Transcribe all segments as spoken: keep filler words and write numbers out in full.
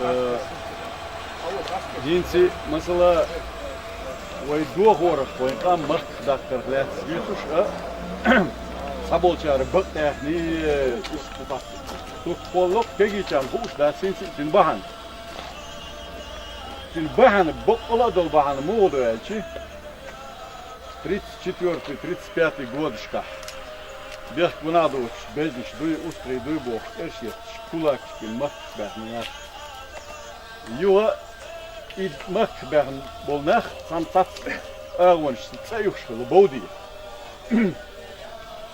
Э, ХӀинца, масала, вай дохорах, вайн къам махках даккхарх лаьцна дуьйцуш а, цхьаболчара бакъ даьхний, э, туркхола локх кегийчарна хууш дац хӀинца а цуьнан бахьана. Цуьнан бахьана, баккъала а долу бахьана муха ду аьлча, тридцать четвёртый, тридцать пятый годашкахь бехк ванах доцуш, безнаш дуй, устагӀий дуй бохуш, тӀерш етташ, кулакашкин махках баьхна нах. Юха и махках баьхна болу нах цхьана цхьацца агӀонаш цӀа юхуш хилла, бовде.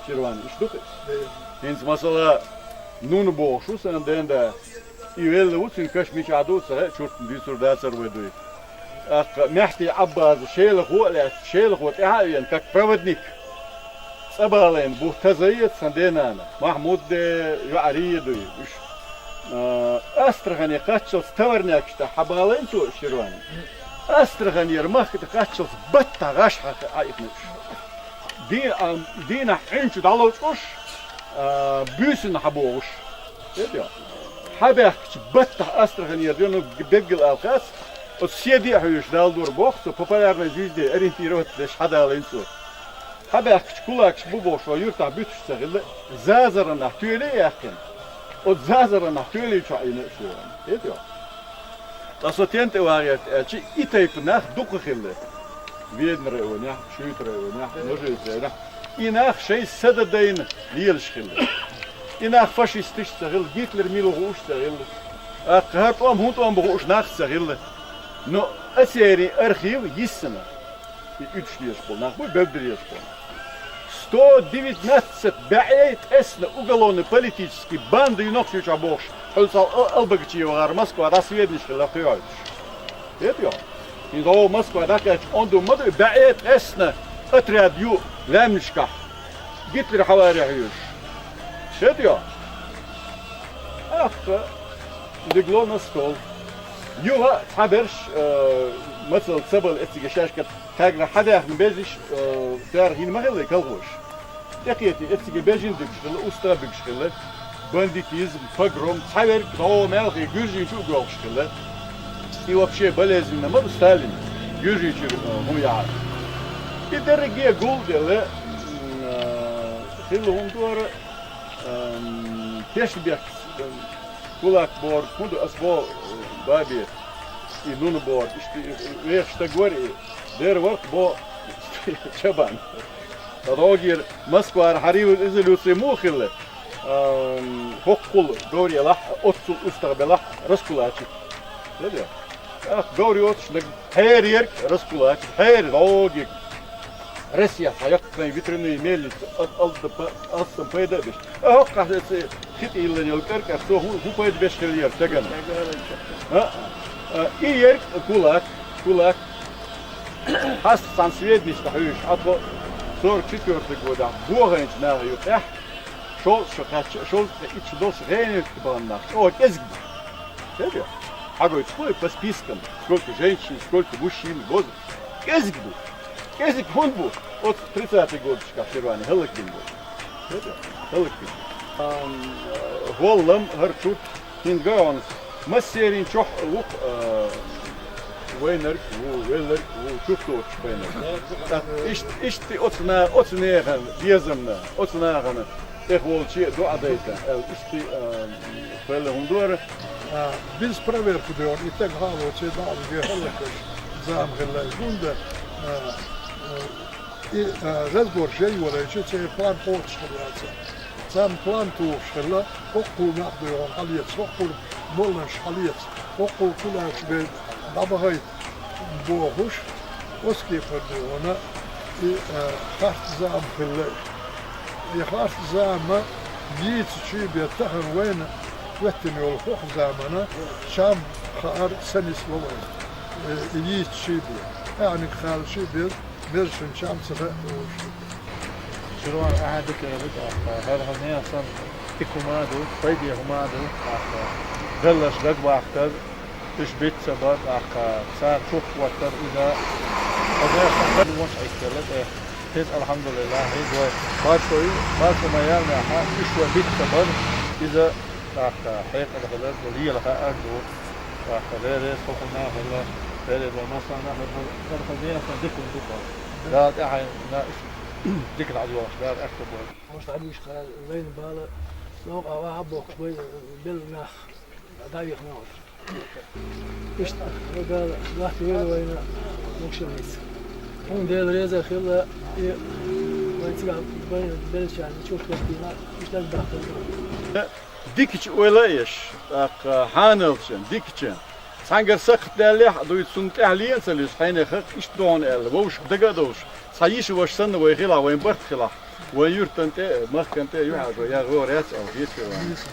Ширвани, иштта ду-кх иза? ХӀинца, масала, Нуна бохуш ву сан ден да. И велла ву, цуьнан каш мичахь ду а ца хаьа, чуртан дуьйцур дацара вай дуй. ТӀаккха Мехьти Ӏаббаза Шелахо а лаьцна, Шелахо тӀаьхьа а веана, как проводник, цӀа балийна бу Таза а, сан денана, Махьмуд а, йоӀарий а дуй уьш. А, Астрахане кхаччалц товарнякаш тӀехь хьабалийна цо, Ширвани. Астраханера махка тӀе кхаччалц баттахь гӀаш хьа-, хьаихна уьш. Ди-, а, дийнахь Ӏуьнчу дӀаловцӀуш, а, буьйсанна хьабогӀуш. Хьабаьхкачу баттахь Астраханера, ну, беггал алхац, оцу седе а хьуьйсуш Далла дора боху, со популярной звезде ориентироваться деш хьадалийна цо. Хьабаьхкачу кулакаш бу бохуш, вай юьртахь буьтуш ца хилла, Зазаранахь тоьле а яьккхина. Оцу Зазаранахь тоьли чохь Ӏийна а шуьйрана. Ткъа со тен тӀе вагӀерта аьлча, и тайпа нах дукха хилла. Веданан районехь, Шуьйтан районехь, Нажи-Юьртан районехь. И нах шайн са дан дайна лелаш хилла. И нах фашисташ а ца хилла, Гитлер мила хууш а ца хилла. ТӀаккха хӀара тӀом хӀун тӀом бу хууш нах а ца хилла. Но церан архив йиссина. И уьдуш дезаш болу нах бу, бевдда дезаш болу нах. Сто девятнадцать баьӀе ткъесна уголовно-политический банда ю Нохчийчохь бохуш, хьуьлла цхьа а-, Албогачиев вахара Москва дӀа сведенеш хилла кхоьхьуьйтуш. ХӀета йо? ХӀинца гӀо Москва дӀакхаьчча, онда ма ду, баьӀе ткъесна отряд ю лаьмнашкахь. Гитлер хьаваре хьоьжуш. ХӀета йо? ТӀаккха легло на стол. Юха а цхьаберш, э, мацалла ца бала эцига шаьшка тхаьгара хьадаьхна безаш, э, цара хӀинца ма хилла колхозаш. ТӀекхетий, эцига бежан а буьгуш хилла, уста а буьгуш хилла, бандитизм, погром, цхьаверг дӀо мелхий гуьржийчу а гоьлхуш хилла. И вообще болезненно ма ду Сталин, гуьржийчуьра, э, хӀун яхьа. И дерриге гулделла, м, э, хилла хӀума дора, эм, тешнабехкаца, эм, кулак бохург хӀун ду, ас боху, э, бабе, и нуна бохург, иштта и вехаш стаг вара и, дера вара-кх боху Чабан. Ткъа дӀогера Москвара хьаривлира резолюци муха хилла, эм, хӀокхул говр елахь, оццул устагӀа белахь, раскулачить. ТӀаккха говр йоцуш наг хьерерг раскулачить, хьера дӀогерг. Россия хьан яккхий ветряные мельницы, ал-, алда па-, алсам пайда а беш. А хӀокхахь эца хи тӀе йиллина йолу кӀаркӀар цо хӀун, хӀун пайда беш хиллера цигахь? А, а, и ерг кулак, кулак. Хьаста цхьана сведенеш тӀе хьуьйсуш, хьан тхо сорок четвёртый годахь бохийначу наха юкъехь, шовзткъа шо кхаьчча, шовзткъа итт шо долуш гӀенийчу тӀе бахана нах, чӀогӀа кӀезиг бу. Хьажа, хьагойту хӀой по спискам, сколько женщин, сколько мужчин, возраст. КӀезиг бу. КӀезиг хӀунда бу? Оцу тридцатый годашкахь Ширвани хӀаллакбина бу. ХӀаллакбина. Ам, э, гӀоллам хӀара чурт хӀинца гайонас массерийн чохь ву-кх, э, вайнарг а ву, велларг а ву, чурт доцуш байнарг. ТӀаккха иштта, иштта оцу на-, оцу нехан безамна, оцу нахана тӀехволче а доӀа дайта, аьлла, иштта, а, хӀаллакбина хӀума дора. А, без проверку доьгӀна, и стаг хьалоций дӀа а вигий хӀаллаквеш зама хилла. ХӀунда, а, а, и, а, разбор жай валайча, церан план кхочуш хилла цара. Царна план тухуш хилла, хӀокхул нах доьгӀна хьалаца, хӀокхул молланаш хьалаца, хӀокхул кулакаш бен дӀабахайта бохуш, оцу кепара доьгӀна и, а, харц зама хилла. И харц зама йийцичий бен тахана вайна хӀоьттина йолу хӀокху замана чам хаар ца нисло вайна. Э, и йийцичий бен, къаьхьаниг кхаллачий бен, мезачун чам ца хаьа олуш. Ширван, ахьа дика элира тӀаккха. ХӀара хьан нехан санна дика хӀума а ду, пайде хӀума а ду тӀаккха. Белларш дагабахкар, уьш биц ца бар тӀаккха, цара чуххоттар иза. Хьан нехан санна дагавонаш Ӏиттелла тӀе. Хьиза, алхьамдулиллахь, хьиза вай. Маршо ю, маршо ма яьллинехь, уьш вай биц ца бар, иза ТӀаккха хьекъал хилар ду, лела хаар ду. ТӀаккха Дела реза хилда хьуна, Дела реза хилда массарна, Дала дика хилда. Дала тӀехьа дика дӀадоахаш, Дала аьтто бойла. Может, хьадийша хьа вайна бала, новкъа ваха бохкаш вай белла нах дӀавехна оаш. Иштта, вагал лахта вера вайна могашаллица. Хьуна Дела реза хилла, и вай цигахь вайна беллачарна чурт хӀоттийна, иштта бахтал. Дикача ойла а еш, тӀаккха хьаналча, дикача. Цхьаьнгара сакхт даьллехь а дуй, цунна тӀехьа лена ца луьйш, хьенех хаккха иштта ду хьуна аьлла, вовшах дага а довш, цхьа йиша-ваша санна вай хилахь, вайн барт хилахь, вайн юьртан тӀе а, махкан тӀе а юьхьӀаьржо ян гӀора яц аьлла, хеташ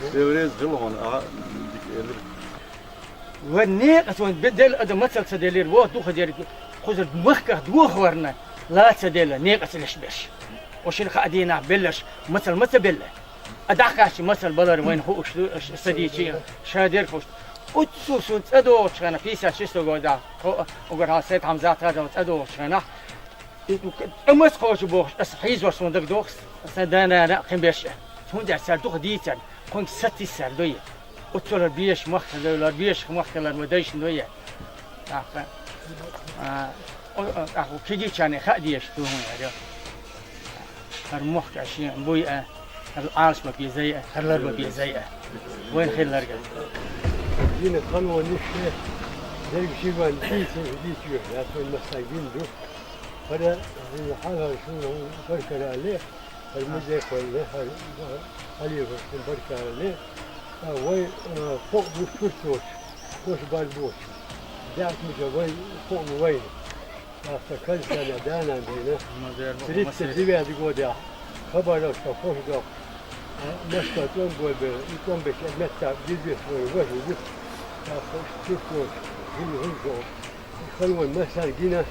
вай. Дела реза хилда хьуна, ахьа дика элира. Вай некъаца вайн бе-, делла адам мацалла ца делира, вон духаде, кхузара махках дохаварна, ла ца делла, некъаца леш берш. Оаш шина хаа дийнахь белларш мацалла ма ца белла. А дӀакхаьчча мацалла балар вайна хууш ду, ш-, са дийча, ша дерг хууш ду. Оццул сона цӀа догӀучу хенахь, пятьдесят шестой годехь, тхо, угар хьан Сайд-Хьамзат а цӀа догӀучу хенахь, и, амма ца кхочу бохуш, аса хьийзор суна дагадогӀу, сан да-нана а, кхин берш а. ХӀунда аьлча цара дукха дийцарна, кхуьнга сатийсар ду и. Оццул безаш махкахь лар, безаш махкахь лар вай дайшна ду и. ТӀаккха, а, о, о, тӀаккха кегийчарна хаа дезаш ду хӀума аьлла. ХӀара мохк а шен буй а, хӀара Ӏалаш ма безай а, хӀара лар ма безай а. Вайн хилларг. Дина ханван ниш, дерг шиван дийцин дийцвер, я тон масса гин ду. ХӀара, хьалхара шуна баркалла, хӀара музей кхоьллина, хӀара, хӀара хьалхара шуна баркалла. А вай, а, кхоъ бу чурточ, кош бар боч. ДаьӀат мича вай кхоъ бу вайна. Аса кайсана дана дина. Тридцать девятый годехь хабарашка хӀош доккху. Москва тӀом бой бер, и тӀом беш меттахь дизбеш вай вай ву. Аса чурточ, хин хин шо. Халван массан гина.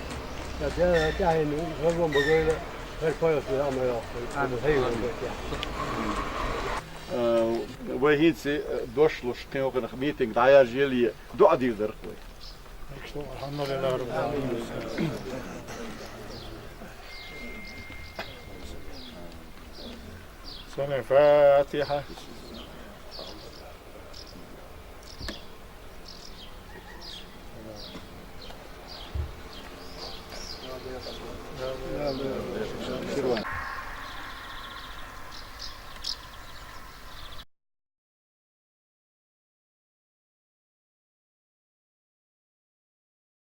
Та дела тӀаьхьа халван багайла, хар пайхас амайоху. Амин. Хай ван бакя. Э, вай хӀинца, э, дош луш, кхин хӀокхунах митинг дӀаяжъеле, доӀа дийр дара вай. Алхьамдулиллахь Раббил Ӏаламин. Салам Фатихьа.